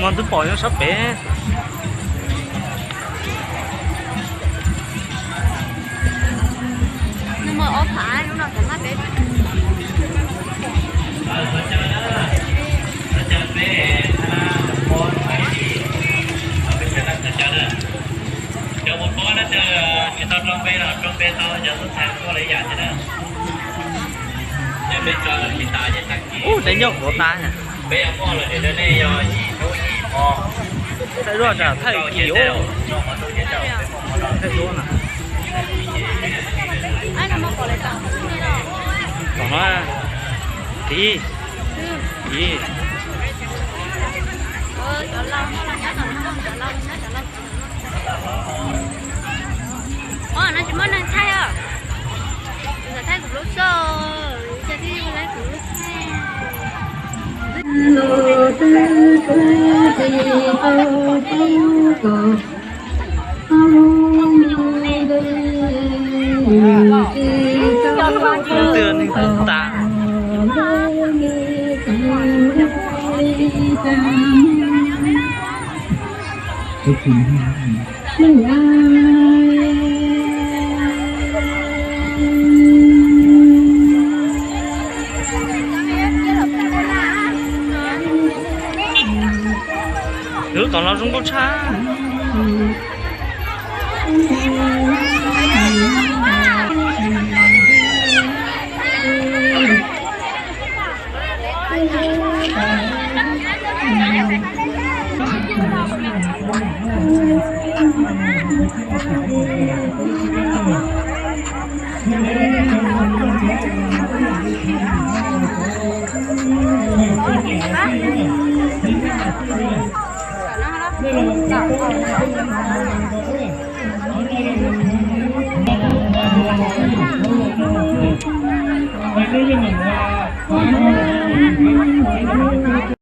Mas twb pom nyob sab pem. Ub, dej nyob hauv tas. Thaij duab tsam thaij kis ub. Thaij duab na. Tom no, tiv, tiv. Ua no tsis muaj neeg thaij os. Thaij kuv lub xoj, thaij kuv lub xoj. Twb neeg tas. Lub tom no zoo nkauj tshaj.